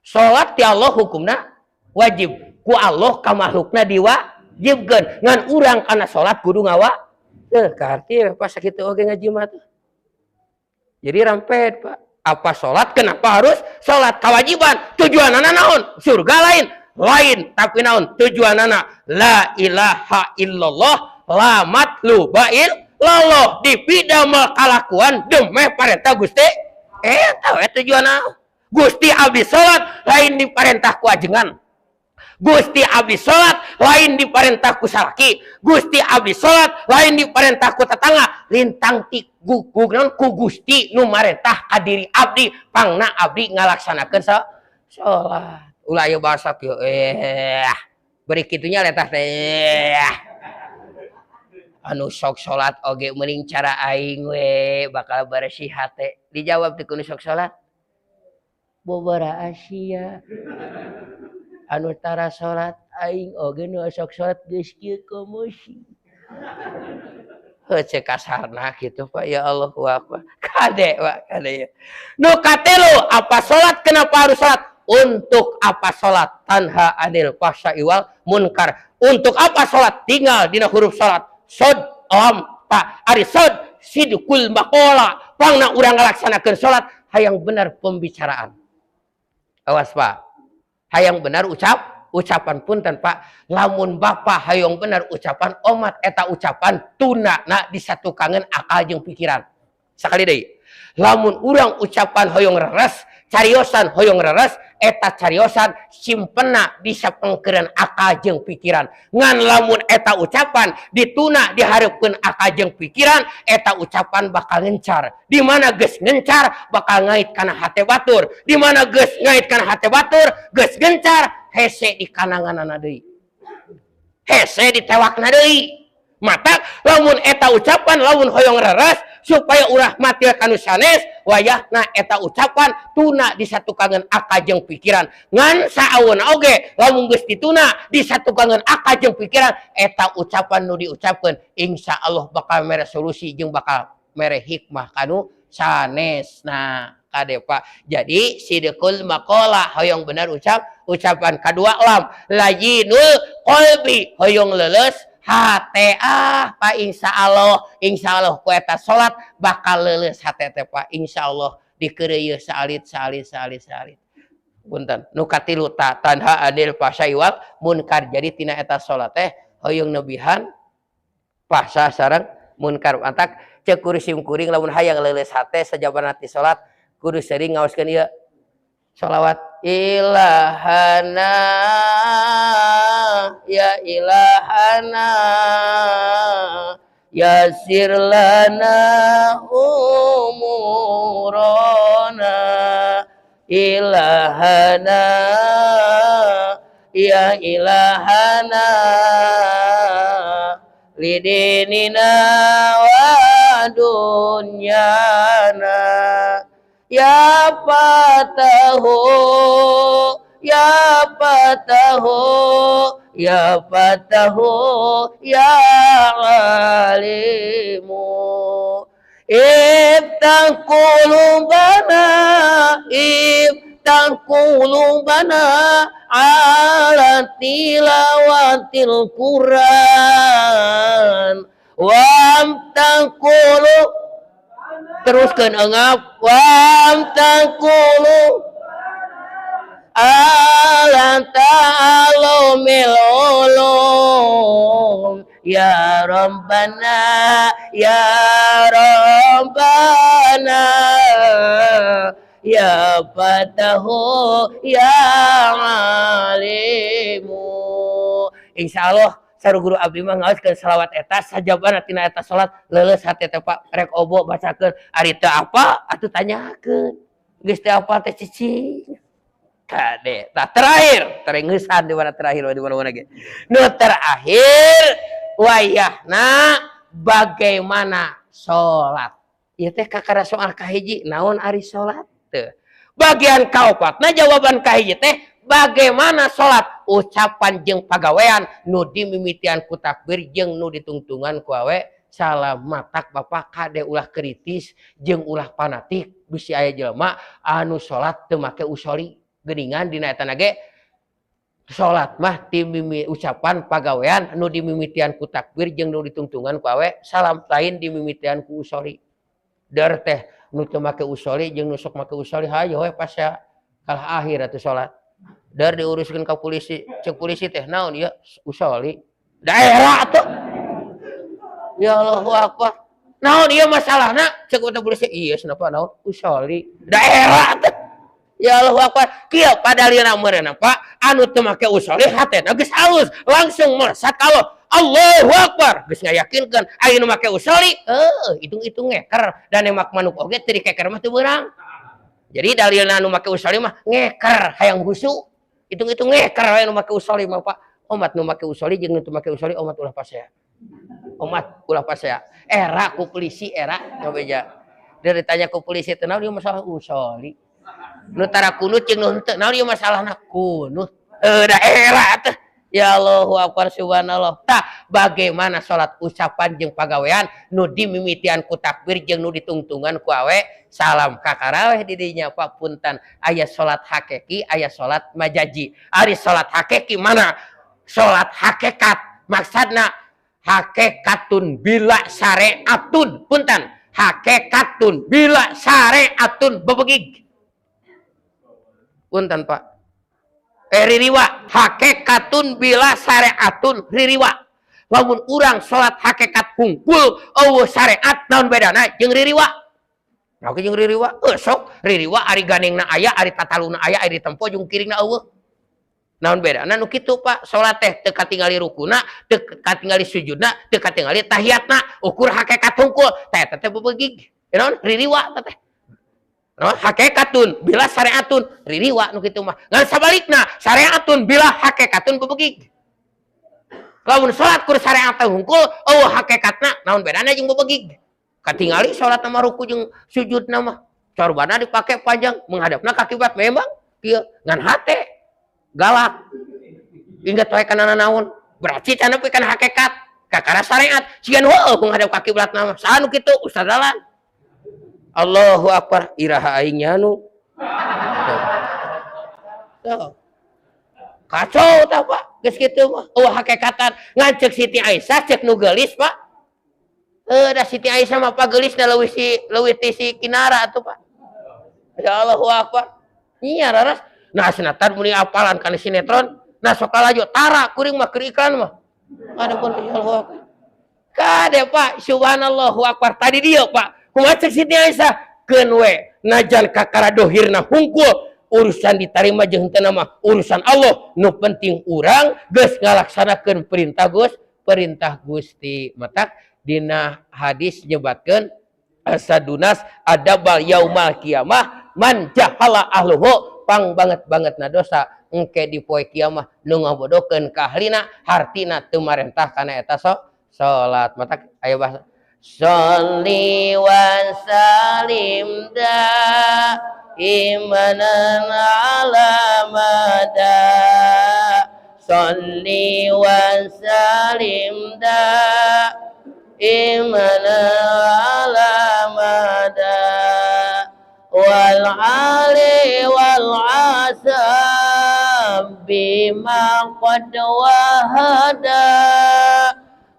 Salat ya Allah hukumna wajib. Ku Allah ka makhlukna diwajibkeun. Ngan urang kana salat kudu ngawa. Kaharti pas sakitu oge ngaji mah tuh. Jadi rampet Pak. Apa salat kenapa harus salat? Kewajiban. Tujuanana naon? Surga lain. Lain tapi naon? Tujuanana la ilaha illallah la matluba illallah dipidamel kalakuan demi parentah Gusti. Eta we tujuanna. Gusti abdi salat lain diparentah ku ajengan. Gusti abdi salat lain diparentah ku salaki. Gusti abdi salat lain diparentah ku tetangga. Lintang ti gugunan ku Gusti nu marentah ka diri abdi pangna abdi ngalaksanakeun salat. Ulah ieu bahasa kieu beri kitunya letah teh. Anu sok salat oge meuning cara aing we bakal bersih hate. Dijawab ti ku nu sok salat. Bobara Asia. Anu tara salat aing oge nu sok salat geus kieu komosi. Heuh cek kasarna kitu Pak, ya Allahu akbar. Kade Pak, kade ya. Nu katilu, apa salat kenapa harus salat? Untuk apa salat? Tanha anil fahsya'i wal munkar. Untuk apa salat? Tinggal dina huruf salat. Sod lam ta. Ari sod sidqul maqala. Pangna urang ngalaksanakeun salat hayang benar pembicaraan. Awas, Pak. Hayang benar ucapan. Punten, Pak, lamun Bapak hayang benar ucapan, omat eta ucapan tuna na disatukangan akal jeung pikiran. Sekali deui, lamun urang ucapan hoyong reres, cariosan hoyong reres, eta cariosan simpena disapengkeureun akal jeung pikiran. Ngan lamun eta ucapan dituna dihareupeun akal jeung pikiran, eta ucapan bakal ngencar. Di mana geus ngencar, bakal ngait kana hate batur. Di mana geus ngait kana hate batur, geus gencar, hese di kananganana deui, hese ditewakna deui. Mata lamun eta ucapan lamun hoyong reres supaya ulah matil kanu sanes, wayahna eta ucapan tuna disatukangan akal jeung pikiran. Ngan saaweuna oge, lamun geus dituna disatukangan akal jeung pikiran, eta ucapan nu diucapkeun insya Allah bakal mere solusi jeung bakal mere hikmah kanu sanes. Nah, kade, Pak, jadi sidqul maqalah, hoyong benar ucapan. Kedua, lam layyinul qalbi, hoyong leuleus hate. Ah, Pak, insya Allah, insya Allah ku eta salat bakal leuleus hate teh, Pak. Insya Allah dikeureuyeun saalit saalit saalit saalit. Punten, nu katilu ta tanha anil fahsya'i wal munkar. Jadi tina eta salat teh hoyong nebihan fahsya sareng munkar. Matak ceuk guru sim kuring, lamun hayang leuleus hate sajabana ti salat, kudu sering ngaoskeun ieu sholawat, ilahana ya ilahana yassir lana umurana, ilahana ya ilahana lidinina wa dunyana, ya fatahu ya fatahu ya fatahu ya alimu, iftah qulubana, iftah qulubana ala tilawatil Quran, wamtah qulub, teruskan engap, wamtah qulub ala ta'alumil ulum, ya Rabbana ya Rabbana ya fatahu ya alimu. Insyaallah saru guru abdi mah ngaoskeun selawat eta sajabana tina eta salat leuleus hate teh, Pak. Rek obo bacakeun, ari teu apa atuh tanyakeun, geus teu apa teh cicing. Kade tah terakhir terengeusan di mana, terakhir di mana-mana ge nu terakhir, wayahna bagaimana salat ieu teh kakara soal kahiji, naon ari salat teu. Bagian kaopatna jawaban kahiji teh bagaimana salat, ucapan jeung pagawean nu dimimitian ku takbir jeung nu ditungtungan ku awe salam. Matak Bapak kade ulah kritis jeung ulah fanatik, bisi aya jelema anu salat teu make usoli geuningan. Dina eta ge salat mah timimi ucapan pagawean nu dimimitian ku takbir jeung nu ditungtungan ku awe salam, lain dimimitian ku usoli. Der teh nu teu make usoli jeung nu sok make usoli, hayo we pas ya kalah akhir atuh salat. Dar diuruskeun ka polisi, cek polisi teh, naon ieu? Usoli. Daerah atuh. Ya Allahu Akbar. Naon ieu masalahna? Cek polisi, iya kenapa naon? Usoli. Daerah atuh. Ya Allahu Akbar. Kieu padalilna meureunna, Pak, anu teu make usoli hatena geus halus, langsung melesat kalau Allahu Akbar geus ngayakinkeun. Aya nu make usoli, heuh, hitung-hitung ngeker dan emak manuk oge teu dikeker mah teu beurang. Jadi dalilna anu make usoli mah ngeker hayang husu. Hitung-hitung ngeker we nu make usoli mah, Pak. Omat nu make usoli jeung nu teu make usoli, omat ulah pasea. Omat ulah pasea. Era ku polisi era ngabeja. Dia ditanya ku polisi teh, naon ieu masalah? Usoli. Nu tara kunut jeung nu henteu, naon ieu masalahna? Kunut. Heuh, da era teh. Ya Allahu Akbar, subhanallah. Tah, bagaimana salat, ucapan jeung pagawean nu dimimitian ku takbir jeung nu ditungtungan ku awe salam. Kakaraweh di dinya, Pak. Punten, aya salat hakiki, aya salat majazi. Ari salat hakiki mana? Salat hakikat maksudna hakikatun bila syariatun. Punten. Hakekatun bila syariatun bebegig. Punten Pak. Ririwa hakekatun bila syariatun ririwa. Lamun urang salat hakekat hungkul eueuh syariat naon bedana jeung ririwa. Nah, jeung ririwa, sok ririwa ari ganengna aya, ari tataluna aya, ari tempo jeung kiringna eueuh. Naon bedana nu kitu Pak? Salat teh teu katingali rukuna, teu katingali sujudna, teu katingali tahiyatna, ukur hakekat hungkul, teh teh bebegig. Naon ririwa teh. Naon hakekatun bila syariatun ririwa nu kitu mah. Ngan sabalikna syariatun bila hakekatun bebegig. Lamun salat kur syariat hungkul, eueuh hakekatna naon bedana jeung bebegig. Katingali salat nama ruku jeung sujud nama corbana dipake panjang menghadapna ka kiblat memang kieu ngan hate galak inget wae kana naon berarti kana pikeun hakekat kakara syariat sigan heueuh menghadap ka kiblat nama saha nu kitu Ustaz Dalan. Allahu akbar iraha aing nya nu kacau tah Pak geus kitu mah eueuh hakekatan ngan ceuk Siti Aisyah ceuk nu geulis Pak. Da Siti Aisyah mah pagelisna leuwih si leuwih ti si Kinara atuh Pak. Ya Allahu akbar. Nya raras. Nah senatan muni apalan kana sinetron, nah sok lalajo tara kuring mah keur iklan mah. Adapun ya Allahu akbar. Kade Pak, subhanallahu akbar. Tadi dia Pak, kumaha cek Siti Aisyah? Keun we najan kakara dohirna hungkul urusan diterima jeung henteu mah urusan Allah. Nu penting urang geus ngalaksanakeun perintah Gus, perintah Gusti. Matak dina hadis nyebatkeun asadunas adabal yaumal kiamah man jahala ahluhu pang banget-banget na dosa engke di poe kiamah nu ngabodohkeun ka ahlina hartina teu marentah kana eta salat. Matak aya bahasa sholli wa salim daimanan ala mada sholli wa salim daiman ala mada wal ali wal asab bima qad wahada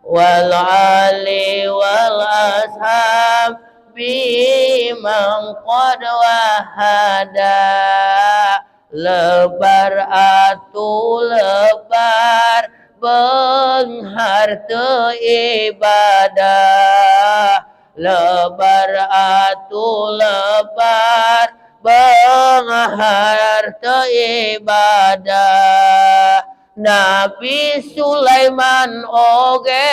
wal ali wal ashab bima qad wahada lebar atuh lebar beunghar teu ibadah lebar atuh lebar beunghar teu ibadah Nabi Sulaiman oge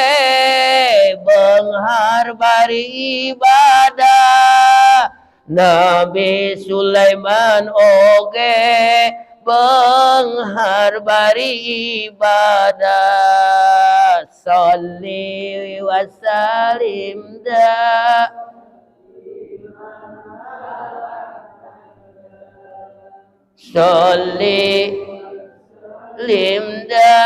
beunghar bari ibadah Nabi Sulaiman oge beunghar bari ibadah sholli wa salim da sholli limda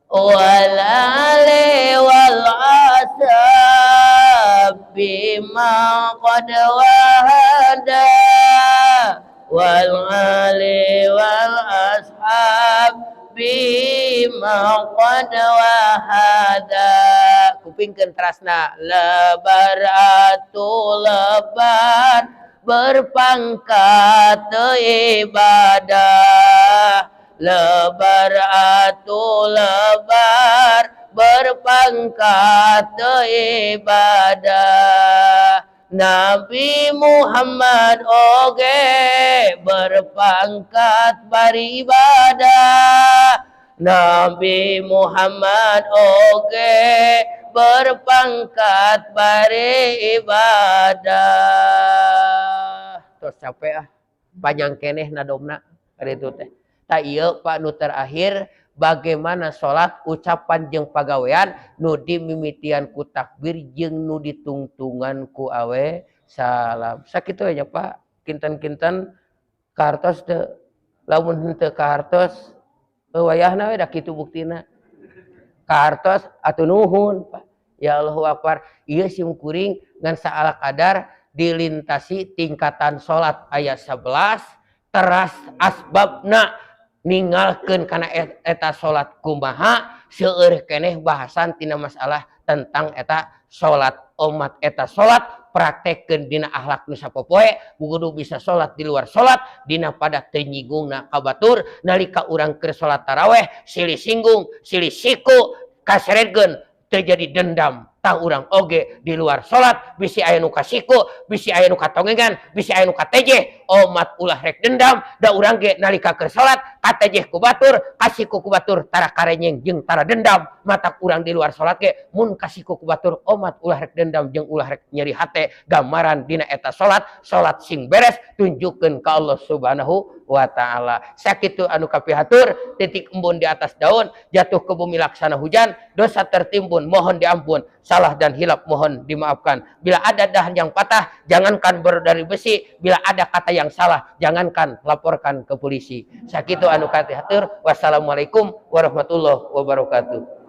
wal ali wal asab bima qad wahada wal ali wal ashab bima qad wahada kupingkeun terasna lebar atuh lebar berpangkat ibadah lebar atuh lebar berpangkat ibadah Nabi Muhammad oge berpangkat bari ibadah Nabi Muhammad oge berpangkat bari ibadah. Terus capek ah panjang keneh nadomna kaditu teh. Tah ieu Pak nu terakhir bagaimana salat ucapan jeung pagawean nu dimimitian ku takbir jeung nu ditungtungan ku awe salam. Sakitu nya Pak, kinten-kinten kahartos teu lamun henteu kahartos wayahna we da kitu buktina. Kahartos atuh nuhun Pak. Ya Allahu akbar. Ieu sim kuring ngan saala kadar dilintasi tingkatan salat aya 11 teras asbabna ningalkeun kana eta salat kumaha Seueur keneh bahasan tina masalah tentang eta salat. Omat eta salat praktekkeun dina akhlak nu sapopoe, kudu bisa salat di luar salat, dina pada teu nyinggungna ka batur. Nalika urang keur salat taraweh, silih singgung, silih siku kaseretkeun, terjadi dendam. Tah, urang oge di luar salat bisi aya nu kasiku, bisi aya nu katongengan, bisi aya nu katejeh, omat ulah rek dendam, da urang ge nalika keur salat katejeh ku batur, kasiku ku batur, tara karenyeng jeung tara dendam. Matak urang di luar salat ge mun kasiku ku batur, omat ulah rek dendam jeung ulah rek nyeri hate. Gambaran dina eta salat, salat sing beres, tunjukkeun ka Allah Subhanahu wa Ta'ala. Sakitu anu kapihatur. Titik embun di atas daun jatuh ke bumi laksana hujan, dosa tertimbun mohon diampun, salah dan hilap mohon dimaafkan. Bila ada dahan yang patah, jangankan dari besi, bila ada kata yang salah, jangankan laporkan ke polisi. Sakitu anu kapihatur. Wassalamualaikum warahmatullahi wabarakatuh.